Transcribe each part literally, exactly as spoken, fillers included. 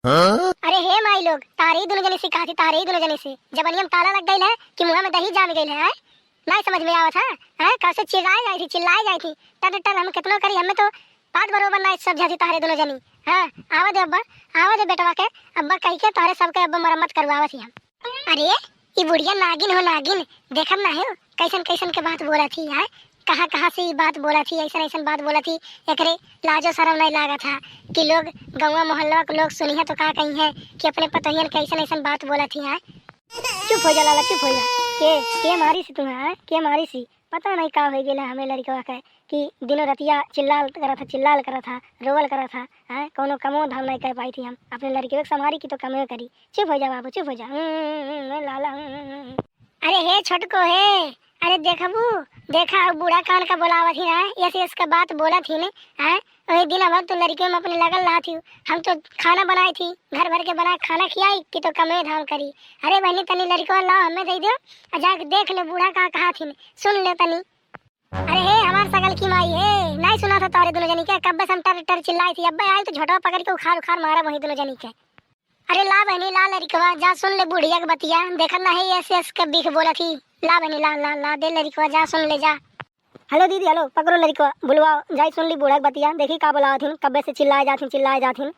अरे हे माई लोग, तारे ही दुनो जनी से कहा थी, तारे ही दुनो जनी से। जबनिया में ताला लग गइल है कि मुँह में दही जाम गइल है, हैं? नाहीं समझ में आवत है, हैं? कब से चिल्लाए जाई थी, चिल्लाए जाई थी, टर टर हम कितनो करी, हमें तो बात बरोबर ना समझा थी तारे दुनो जनी। हाँ, आवा दे अब्बा, आवा दे बेटवा के, अब्बा कही के तारे सबके अब्बा मरम्मत करवावत ही हम। अरे, ई बुढ़िया नागिन हो नागिन, देखत ना हो, कैसन कैसन के बात बोलत ही, हैं? कहाँ कहाँ से ई बात बोलत ही, ऐसन ऐसन बात बोलत ही, एकरे लाजो शरम नहीं लागत है कि लोग गौवा मोहल्ला के लोग सुनिहे तो का कही है कि अपने पतोहियन के ऐसन ऐसन बात बोलत ही, हैं? चुप हो जा लाला, चुप हो जा। के, के मारी सी तुम्हें, हैं? के मारी सी? पता नहीं का हो गेला हमें लड़कवा के कि दिनों रतिया चिल्लाल करत है, चिल्लाल करत है, रोवल करत है, हैं? कौनो कमो धाम नहीं कर पाई थी हम। अपने लड़कवे के संभारी की तो कमवे करी। चुप हो जा बाबू, चुप हो जा। हम्म, हम्म, हम्म, लाला, हम्म, हम्म, हम्म। अरे हे छोटको हे, अरे देखबू, देखा अब बूढ़ा कान का बोलावत ही ना, यस यस का बात बोलत ही ने, हैं? वही दिन अब तू लड़कियों में अपने लगल रहा थी, हम तो खाना बनाई थी, घर भर के बना खाना खियाई कि तो कमे धाम करी। अरे बहनी तनी लड़कवा लाओ हमें दे दो, और जाके देख ले बूढ़ा का कहा थी, सुन ले तनी। अरे हे हमार सगल की माई हे, नहीं सुना था तारे दोनों जनी के, कब्बे से हम टर टर चिल्लाई थी, अब्बे आई तो झोटवा पकड़ के उखाड़ उखाड़ मारा वही दोनों जनी के। अरे ला बहनी ला लड़कवा, जा सुन ले बुढ़िया के बतिया, देखत ना है यस यस के बिख बोलत ही। ला बहनी ला ला ला दे लड़कवा, जा सुन ले जा। हेलो दीदी, हेलो, पकड़ो लड़कवा, बुलवाओ, जाई सुन ली बूढ़ा के बतिया, देखी का बोलावत हिन, कब्बे से चिल्लाए जात हिन, चिल्लाए जात हिन।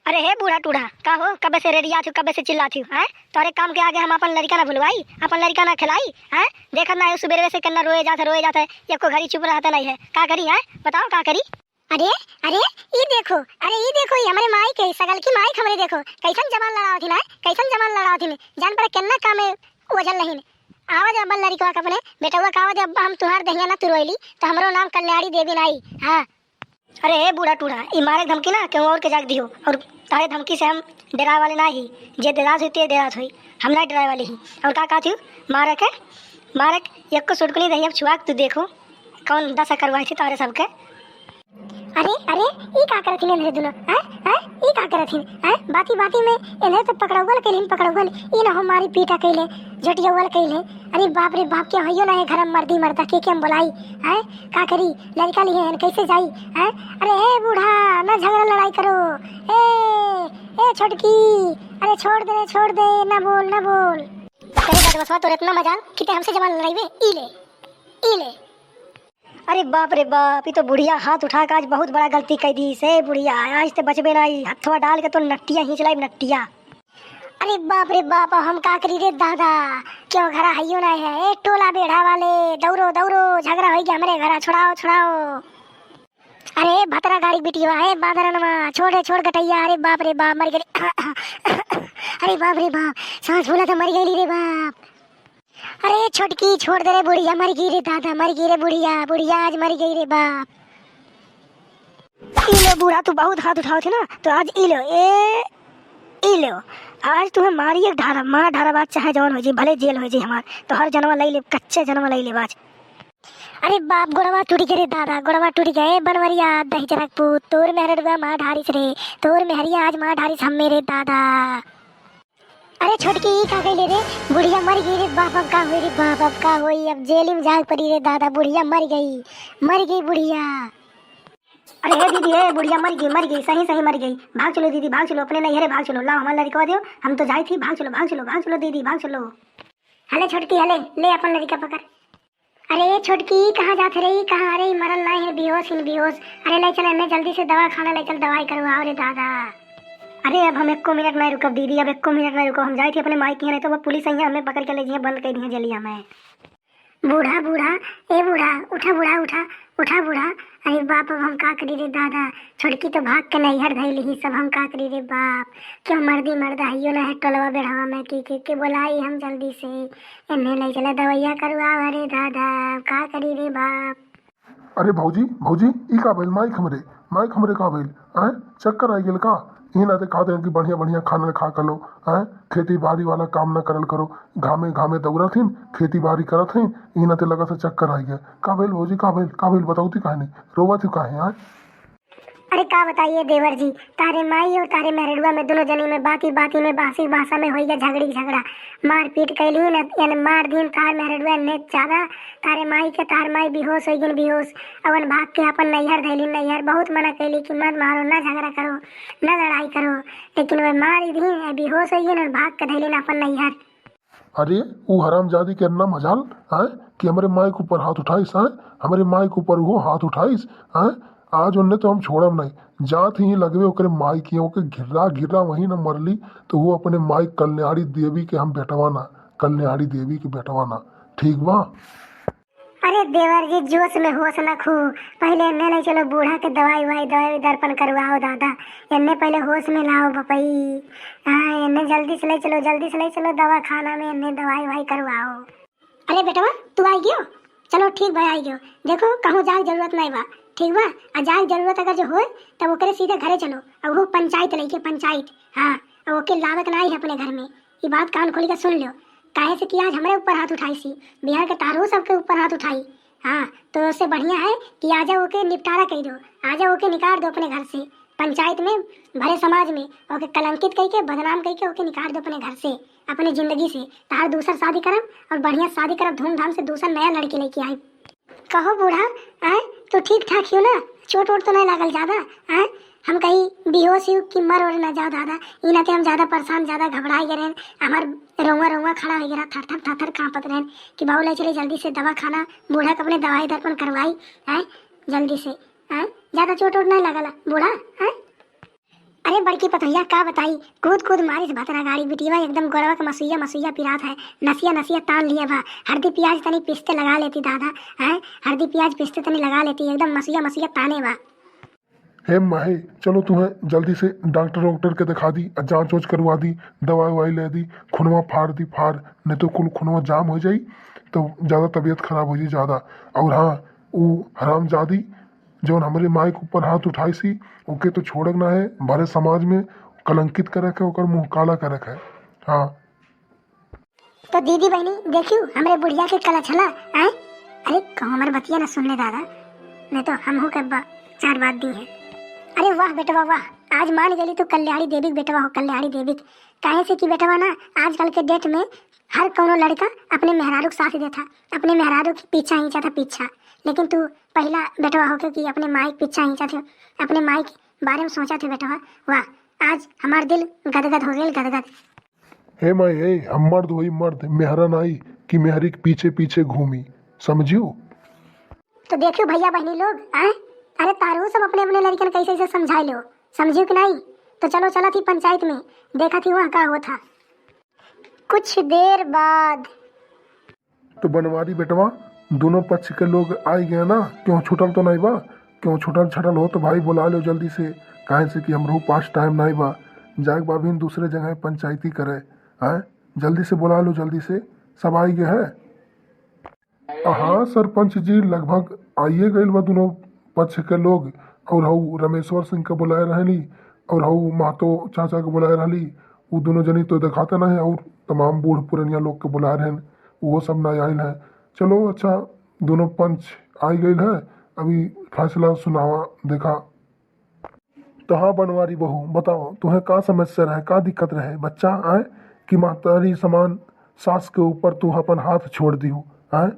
अरे हे बूढ़ा टूढ़ा, का हो, कब्बे से रेडियात हो, कब्बे से चिल्लात हो, हैं? तोरे काम के आगे हम अपन लड़का ना भुलवाई, अपन लड़का ना खिलाई, हैं? देखत ना है सुबेरे से कितना रोए जात है, रोए जात है, एको घड़ी चुप रहता नहीं है, का करी, हैं? बताओ का करी? अरे, अरे, ई देखो, अरे ई देखो, ई हमरे माई के, सगल की माई के हमरे देखो, कैसन जबान लड़ावत हिन, हैं? कैसन जबान लड़ावत हिन, जान पर कितना काम है ओझल नहीं। आवा दे अब्बा लड़कवा के अपने, बेटवा का आवा दे अब्बा, हम तुहार दहिया ना तुरोइली, तो हमरो नाम कल्याणी देवी नाई। हाँ। अरे ए बूढ़ा टूढ़ा, ई मारे के धमकी ना केहू और के जाके दियो, और तारे धमकी से हम डराए वाले ना ही, जे डरात हुई ते डरात हुई, हम ना डराए वाले ही। और का कहती हूँ, मारे के, मारे के एको सुटकनी दहिया छुआ के तू देखो, कौन दशा करवाई थी तारे सबके। अरे, अरे, ई का करत हिन इन्हरे दुनो? हैं? हैं? ई का करत हिन? हैं? बाती, बाती में इन्हरे तो पकड़ौवल कइले हिन, पकड़ौवल। ई ना हो मारी पीटा कइले, झटियौवल कइले। अरे बाप रे बाप, के हइयो ना है घर में मर्दी मर्दा, के, के हम बोलाई? हैं? का करी? लड़का लिए हैं, कैसे जाई? हैं? अरे ए बूढ़ा, ना झगड़ा लड़ाई करो। ए, ए छोटकी, अरे छोड़ दे, छोड़ दे, ना बोल, ना बोल। अरे बदमाशवा, तोर इतना मजाल कि ते हमसे जबान लड़ाइबे? ई ले, ई ले। अरे बाप रे बाप, ई तो बुढ़िया हाथ उठा के आज बहुत बड़ा गलती कइ दी से बुढ़िया, आज ते बचबे नाई, हथवा डाल के तो नट्टिया खींच लाई नट्टिया। अरे बाप रे बाप, हम का करी रे दादा, केहू घरा हइयो ना है, ए टोला बेढ़ा वाले, दौड़ो दौड़ो, झगड़ा होइ गया हमरे घरा, छुड़ाओ छुड़ाओ। अरे भतरा गाड़ी बिटिया, ए बादरनमा, छोड़ रे छोड़ गटैया, अरे बाप रे बाप, मर गई, अरे बाप रे बाप, सांस फूला था, मर गई रे बाप। अरे छोटकी छोड़ दे रे बुढ़िया, मर गई रे दादा, मर गई रे बुढ़िया, बुढ़िया आज मर गई रे बाप। ई लो बूढ़ा, तू बहुत हाथ उठावत है ना, तो आज ई लो, ए, ई लो, आज तुम्हें मारी एक ढारा, मार ढारा बात चाहे जवन होइ जाई, भले जेल होइ जाई हमार, तो हर जनवा लई ले, कच्चे जनवा लई ले आज। अरे बाप, गोड़वा टूट गए रे दादा, गोड़वा टूट गए। बनवरिया दही जनकपुर, तोर मेहररुआ मार ढारिस रे, तोर मेहरिया आज मार ढारिस हम्मे रे दादा। अरे छोटकी, ई का कइले रे? बुढ़िया मर गई रे बाप, अब का होई रे बाप, अब का होई? अब जेल में जाए पड़ी रे दादा, बुढ़िया मर गई, मर गई बुढ़िया। अरे हे दीदी, हे बुढ़िया मर गई, मर गई, सही सही मर गई। भाग चलो दीदी, भाग चलो, अपने नैहरे भाग चलो, लाओ हमारे लड़कवा दो, हम तो जाई थी, भाग चलो, भाग चलो, भाग चलो दीदी, भाग चलो। हले छोटकी, हले, ले अपन लड़का पकड़। अरे छोटकी, कहाँ जात रही, कहाँ? अरे ई मरल ना है, बेहोश हिन, बेहोश। अरे ले चल एन्ने जल्दी से दवा खाना ले चल, दवाई करवाओ रे दादा। अरे अब हम एको मिनट नहीं रुकब दीदी, अब एको मिनट नहीं रुकब, हम जाई थी अपने माई के यहाँ, नहीं तो वो पुलिस आई है, हमें पकड़ के ले जाइए, बंद कर दिए जलिया में। बूढ़ा, बूढ़ा, ए बूढ़ा, उठा बूढ़ा, उठा, उठा बूढ़ा। अरे बाप, अब हम का करी रे दादा, छोटकी तो भाग के नैहर धइली ही सब, हम का करी रे बाप। क्यों मर्दी मर्दा हइयो ना है टोलवा बेढ़वा में, के, के, के बोलाई हम जल्दी से। एन्ने ले चला दवैया करवावा रे दादा, का करी रे बाप। अरे भौजी, भौजी, ई का भइल? माइक हमरे, माइक हमरे का भइल? आय, चक्कर आइ गेल का? ई नाते कहत हैं कि बढ़िया बढ़िया खाना खा कर लो, आय, खेती बाड़ी वाला काम ना करल करो, घामे घामे दौड़त हिन, खेती बाड़ी करत हैं, ई नाते लगत है चक्कर आइ गया। का भइल भौजी, का भइल, का भइल? बताओ ती काहे नहीं? रोवत ही काहे, आय? अरे का बताइए देवर जी, तारे माई और तारे मेहरडुआ में, दोनों जनी में बाती बाती में, बासी भाषा में होइगा झगड़ी झगड़ा, मारपीट कैली न, यानी मार दीन तार मेहरडुआ ने ज्यादा, तारे माई के, तार माई बेहोश होइगिन बेहोश, अवन भाग के अपन नैहर धैली नैहर। बहुत मना कैली कि मत मारो, ना झगड़ा करो, ना लड़ाई करो, लेकिन वह मार दीन, बेहोश होइगिन और भाग के धैलिन अपन नैहर। अरे, ऊ हरामजादी के इतना मजाल, हैं, कि हमरे माई के ऊपर हाथ उठाइस, हैं, हमरे माई के ऊपर वो हाथ उठाइस, हैं। आज उन्हें तो हम छोड़ब नहीं। जात ही लगवे ओकरे माई के, ओके घिर्रा घिर्रा वहीं न मरली, तो वो अपने माई कल्याणी देवी के हम बेटवा ना, कल्याणी देवी के बेटवा ना, ठीक बा? अरे देवर जी, जोश में होश न खो, पहले एन्ने ले चलो बूढ़ा के दवाई उवाई, दवाई दर्पण करवाओ दादा, एन्ने पहले होश में लाओ बपई। हाँ, एन्ने जल्दी से ले चलो, जल्दी से ले चलो दवाखाना में, एन्ने दवाई उवाई करवाओ। अरे बेटवा, तू आई गयो? चलो ठीक बा, आई गयो। देखो, कहूँ जाए के जरूरत नहीं बा, ठीक बा? आ जाए के जरूरत अगर जो होए, तब ओकरे सीधे घरे चलो, अब वो पंचायत लेके, पंचायत। हाँ, अब ओके लावे के नहीं है अपने घर में। ये बात कान खोल के सुन लो, काहे से कि आज हमरे ऊपर हाथ उठाइसी, बिहार के तारो सबके ऊपर हाथ उठाई। हाँ, तो उससे बढ़िया है कि आजा ओके निपटारा कर दो, आजा ओके निकाल दो अपने घर से। पंचायत में, भरे समाज में ओके कलंकित कइके, बदनाम कइके ओके निकाल दो अपने घर से, अपने जिंदगी से। तार दूसर शादी करब और बढ़िया शादी करब, धूमधाम से दूसर नया लड़की लेके आई। कहो बूढ़ा, आय, तू ठीक ठाक हियो ना? चोट वोट तो नहीं लागल ज्यादा? आय, हम कहीं बेहोश हियो कि मर और ना जाओ दादा। ई नाते हम ज्यादा परेशान, ज्यादा घबराए गए रहन, हमार रोंवा रोंवा खड़ा हो गया, थर थर थर थर कांपत रहन कि बाबू ले चले जल्दी से दवाखाना, बूढ़ा के अपने दवाई दर्पण करवाई, आय, जल्दी से, आय, ज्यादा चोट वोट नहीं लागल बूढ़ा, आय। अरे बड़की पतोहिया का बताई, कूद कूद मारिस भतरा गाड़ी, बिटिया एकदम गोड़वा के मसुइया मसुइया पिरात है, नसिया नसिया तान लिया बा। हरदी पियाज तनी पीसते लगा लेती दादा, हैं? हरदी पियाज पीसते तनी लगा लेती, एकदम मसुइया मसुइया ताने बा। हे माहे, चलो तुम्हें जल्दी से डॉक्टर वॉक्टर के दिखा दी, जांच वांच करवा दी, दवाई ववाई ले दी, खूनवा फाड़ दी फाड़, नहीं तो कुल खूनवा जाम हो जाई, तो ज्यादा तबीयत खराब हो जाई ज्यादा। और हाँ, ऊ हरामजादी जौन हमरे माई के ऊपर हाथ उठाइसी, ओके तो छोड़क ना है, भरे समाज में कलंकित करक है, ओकर मुंह काला करक है। हाँ। तो दीदी बहनी, देखियो, हमरे बुढ़िया के कला छला, आय? अरे, कहूँ हमर बतिया ना सुन ले दादा, नहीं तो हमहू के बा-, चार बात दी है। अरे वाह बेटवा वाह, आज मान गेली तू कल्याणी देवी के बेटवा हो, कल्याणी देवी के। काहे से कि बेटवा ना, आजकल के date में हर कौनो लड़का अपने मेहरारू के साथ देता, अपने मेहरारू के पीछा ही जाता पीछा। लेकिन तू पहला बेटवा होके कि अपने माई के पीछा ही जाते, अपने माई के बारे में सोचा थे बेटवा। वाह, आज हमार दिल गदगद हो गइल, गदगद। हे माई, हे, हम मर्द होई मर्द, मेहरा नाई कि मेहरी के पीछे पीछे घूमी, समझियो? तो देखियो भैया बहनी लोग, आय, अरे तारू सब अपने अपने लड़कन कैसे ऐसे समझाए लो, समझियो कि नहीं? तो चलो चला थी पंचायत में, देखा थी वहाँ का हुआ था। कुछ देर बाद। तो बनवारी बेटवा, दोनों पक्ष के लोग आई गए ना? क्यों छुटल तो नहीं बा? क्यों छुटल छटल हो तो भाई बुला लो जल्दी से, काहे से कि हमरो पास time नहीं बा, जाए के बा भी दूसरे जगह पंचायती करे। हैं, जल्दी से बुला लो, जल्दी से, सब आई गए हैं। हाँ सरपंच जी, लगभग आइए गइल बा दोनों पक्ष के लोग। और हऊ रमेश्वर सिंह के बुलाए रहली और हऊ महतो चाचा के बुलाए रहली, उ दोनों जनी तो देखाते नहीं, और तमाम बूढ़ पुरनिया लोग के बुलाए रहन, वो सब ना आइल है। चलो अच्छा, दोनों पंच आई गइल है, अभी फैसला सुनावा। देखा तो हाँ बनवारी बहू, बताओ तुहें का समस्या रहे, का दिक्कत रहे बच्चा, आए कि महतारी समान सास के ऊपर तू अपन हाथ छोड़ दिहू, आए?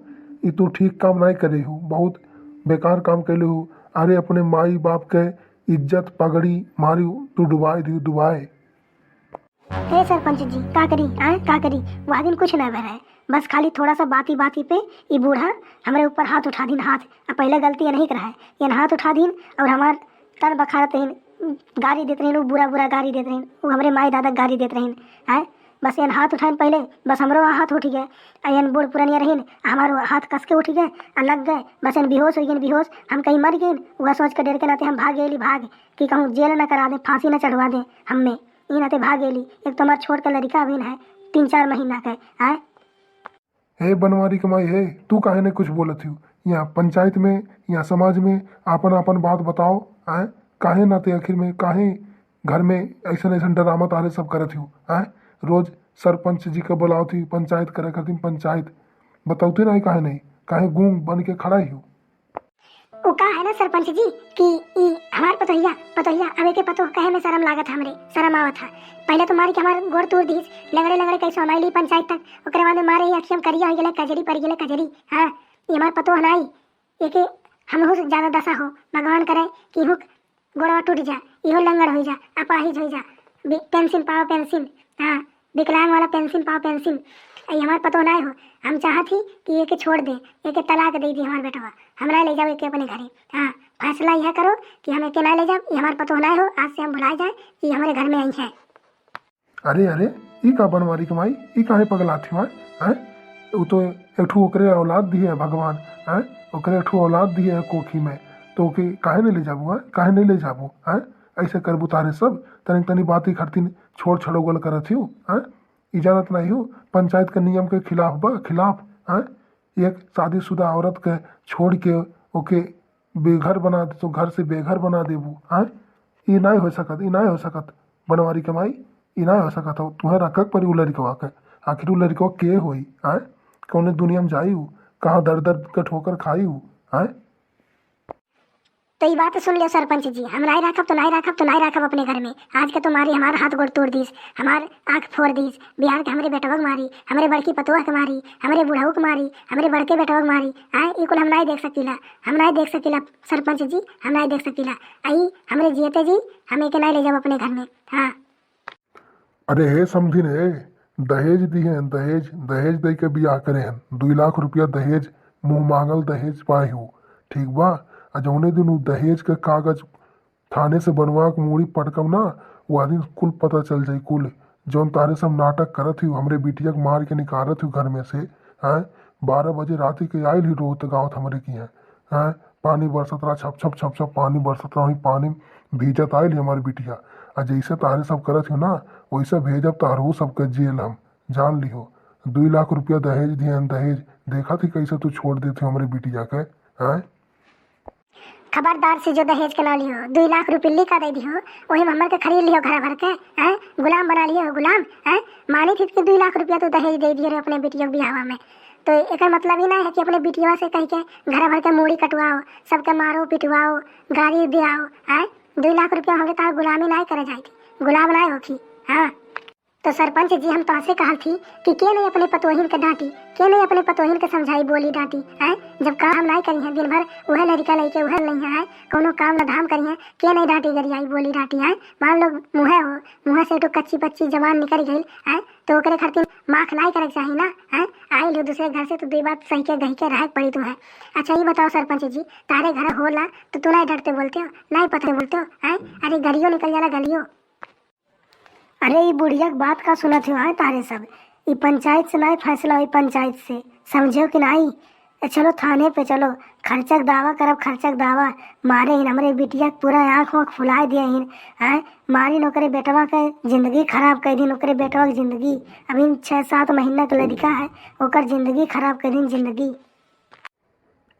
ई तू ठीक काम नहीं करे हू, बहुत बेकार काम कैले हू। अरे अपने माई बाप के इज्जत पगड़ी मारी तू डुबाए दिहू, डुबाए। हे सरपंच जी, का करी, आए, का करी? वह दिन कुछ ना भय रहे, बस खाली थोड़ा सा बाती बाती पे ई बूढ़ा हमरे ऊपर हाथ उठा दीन, हाथ। आ पहले गलती ये नहीं करा है, ये हाथ उठा दीन और हमार तन बखारत रहीन, गारी देत रहीन, उ बुरा बुरा गारी देत रहीन, उ हमरे माई दादा गारी देत रहीन, आए। बस एन हाथ उठाइन पहले, बस हमरो हाथ उठ गए। आ एन बूढ़ पुरनिया रहीन, हमारो हाथ कस के उठ गए, आ लग गए, बस एन बेहोश हो गए, बेहोश। हम कहीं मर गए, वह सोच के डर के नाते हम भाग गए, भाग कि कहूँ जेल न करा दे, फांसी न चढ़वा दे हमें। ई नाते भाग गेली। एक तो हमार छोट के लड़का अभी है, तीन चार महीना के, आए। हे बनवारी के माई, हे, तू काहे नहीं कुछ बोलत हू? यहाँ पंचायत में, यहाँ समाज में आपन आपन बात बताओ, आए। काहे नाते आखिर में, काहे घर में ऐसन ऐसन ड्रामा तारे सब करत हू, आए? रोज सरपंच जी के बुलावत हू पंचायत करे खातिर, पंचायत बतौते नहीं, काहे नहीं, काहे गूंग बन के खड़ा ही हू? उ का है ना सरपंच जी कि ई हमार पतोहिया पतोहिया, अब एके पतोह कहे में शरम लागत हमरे, शरम आवत है। पहिले तो मारी के हमार गोड़ तूर दीस, लंगड़े लंगड़े कैसो हम आइली पंचायत तक, ओकरे बाद में मारे ही अखियम करिया हो गेले, कजरी पड़ गेले, कजरी। हाँ, ये हमार पतोह नाई, एके हमहू से ज्यादा दशा हो, भगवान करे कि इहू गोड़वा टूट जा, इहो लंगड़ हो जा, अपाहिज हो जा, बे-, पेंशन पाओ पेंशन, हाँ, विकलांग वाला पेंशन पाओ पेंशन। ये हमार पतोह नाई हो, हम चाहत ही कि एके छोड़ दे, एके तलाक दे दी हमार बेटवा, हम नाई ले जाओ एके अपने घरे। हाँ, फैसला यह करो कि हम एके नाई ले जाब, ये हमार पतोह नाई हो, आज से हम भुलाए जाए कि हमरे घर में आई है। अरे, अरे, ई का बनवारी के माई, ई काहे पगलात हो, हैं? हैं? उ तो एक ठो ओकरे औलाद दिहे है भगवान, हैं? ओकरे एक ठो औलाद दिहे है कोखी में, तो ओके काहे नहीं ले जाबू, हैं? काहे नहीं ले जाबू, हैं? ऐसे करबू तारे सब, तनी, तनी बात ही खातिर छोड़ छड़ौगल करत हो, हैं? ई जानत नहीं हो, पंचायत के नियम के खिलाफ बा, खिलाफ, हैं? एक शादीशुदा औरत के छोड़ के ओके बेघर बना दे, तो घर से बेघर बना देबू, हैं? ई नाय हो सकत, ई नाय हो सकत, बनवारी के माई, ई नाय हो सकत हो। तुहें रखक परी उ लड़िकवा के। आखिर उ लड़िकवा के होई, हैं? कौने दुनिया में जाई उ? कहाँ दर दर के ठोकर खाई उ, हैं? तो ई बात सुन लियो सरपंच जी, हम नाय राखब तो नाय राखब तो नाय राखब अपने घर में। आज के तुम्हारी हमार हाथ गोड़ तोड़ दीस, हमार आँख फोड़ दीस, बिहार के हमरे बेटवा के मारी, हमरे बड़की पतोह के मारी, हमरे बुढ़ऊ के मारी, हमरे बड़के बेटवा के मारी। आए, ई कुल हम नाय देख सकीला, हम नाय देख सकीला सरपंच जी, हम नाय देख सकीला। आई हमरे जियते जी, हम एके नाय ले जाब अपने घर में। हाँ। अरे हे समधिन हे, दहेज दिहे हैं, दहेज, दहेज दे के बियाह करे हैं, दुई लाख रुपया दहेज, मुँह मांगल दहेज पाए हो, ठीक बा? आ जौने दिन उ दहेज के कागज थाने से बनवा के मूड़ी पटकब ना, वो दिन कुल पता चल जाई, कुल। जौन तारे सब नाटक करत ही, हमरे बिटिया के मार के निकारत ही घर में से, हैं? बारह बजे राती के आइल ही रोत गावत हमरे किहाँ, हैं? पानी बरसत रहा, छप छप छप छप पानी बरसत रहा, वही पानी में भीजत आइल ही हमार बिटिया। आ जैसे तारे सब करत ही ना, वैसे भेजब तारहू सबके जेल हम, जान लिहो। दुई लाख रुपया दहेज दिहन, दहेज। देखत ही कैसे तू छोड़ देत ही हमरे बिटिया के, हैं? खबरदार से जो दहेज के ना लिहो, दुई लाख रुपये लिखा दे दिहो, वही में हमर के खरीद लिहो घर भर के, हैं? गुलाम बना लिहो, गुलाम, हैं? मानी थी कि दुई लाख रुपया तू दहेज दे दियो रे अपने बिटिया के बियाहवा में, तो एकर मतलब ही ना है कि अपने बिटिया से कह के घर भर के मूड़ी कटवाओ, सबके मारो पिटवाओ, गारी दियाओ, हैं? दुई लाख रुपया हमरे तार गुलामी ना करे जाए थी, गुलाम ना होखी। हाँ। तो सरपंच जी, हम तोहसे कहल थी कि के नहीं अपने पतोहिन के डांटी, के नहीं अपने पतोहिन के समझाई, बोली डांटी, हैं? जब काम नहीं करी हैं, दिन भर उहे लड़िका लइके उहे नहीं है, कौनो काम न धाम करी हैं, के नहीं डांटी गरियाई, बोली डांटी, हैं? मान लो मुँहे हो, मुँहे से तो कच्ची पच्ची जबान निकल गई, हैं? तो ओकरे खातिर माफ नहीं करे के चाही ना, हैं? आई लो दूसरे घर से तो दो बात सही के गही के रहे के पड़ी तुम्हें। अच्छा, ये बताओ सरपंच जी, तारे घर होला तो तू नहीं डरते बोलते हो, नहीं पते बोलते हो, हैं? अरे गरियो निकल जाला, गलियो। अरे, ई बुढ़िया के बात का सुनत हो, आए तारे सब? ई पंचायत से नाई फैसला होई, पंचायत से, समझे हो कि नाई? ए, चलो थाने पे चलो, खर्चा के दावा करब, खर्चा के दावा। मारे हिन हमरे बिटिया के पूरा आँख वाँख फुलाए दिए हिन, आए मारिन ओकरे बेटवा के जिंदगी खराब कर दिन, ओकरे बेटवा के जिंदगी। अभी छः सात महीना के लड़का है, ओकर जिंदगी खराब कर दिन, जिंदगी।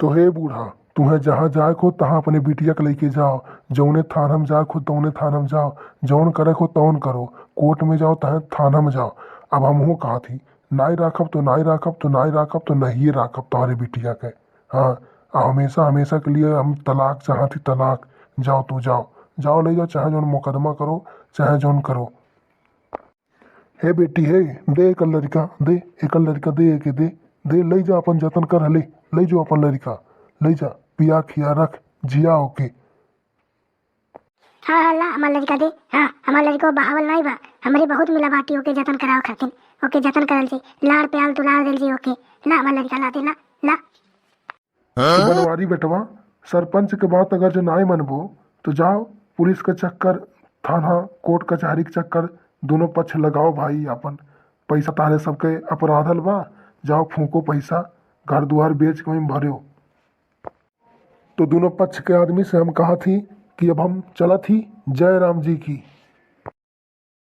तो हे बूढ़ा, तुहें जहाँ जाए को तहाँ अपने बिटिया के लेके जाओ, जौने थाना में जाए को तौने थाना में जाओ, जौन करे को तौन करो, कोर्ट में जाओ चाहे थाना में जाओ। अब हमहू कहा थी, नाई राखब तो नाई राखब तो नाई राखब तो नहीं राखब तोहरे बिटिया के। हाँ, आ हमेशा हमेशा के लिए हम तलाक चाहत ही, तलाक। जाओ तू जाओ, जाओ ले जाओ, चाहे जौन मुकदमा करो, चाहे जौन करो। हे बेटी, हे, दे एकर लड़िका, दे एकर लड़िका, दे एके, दे, दे, ले जा, अपन जतन कर, ले, ले जो अपन लड़िका, ले जा, पिया खिया रख, जिया ओके। हाँ, हाँ, ला, हमार लड़िका दे, हाँ, हमार लड़िको बहावल नाई बा, हमरे बहुत मिला बाटी ओके जतन करावे खातिर, ओके जतन करल जी, लाड़ प्याल दुलार देल जी ओके, ला, हमार लड़िका ला दे, ला, ला। तो बनवारी बेटवा, सरपंच के बात अगर जो नाय मनबो, तो जाओ पुलिस के चक्कर, थाना, कोर्ट कचहरी के चक्कर, दोनों पक्ष लगाओ भाई आपन। पैसा तारे सबके अपराधल बा, जाओ फूको पैसा, घर दुआर बेच के वहीं भर्यो। तो दोनों पक्ष के आदमी से हम कहा थी कि अब हम चलत ही, जय राम जी की।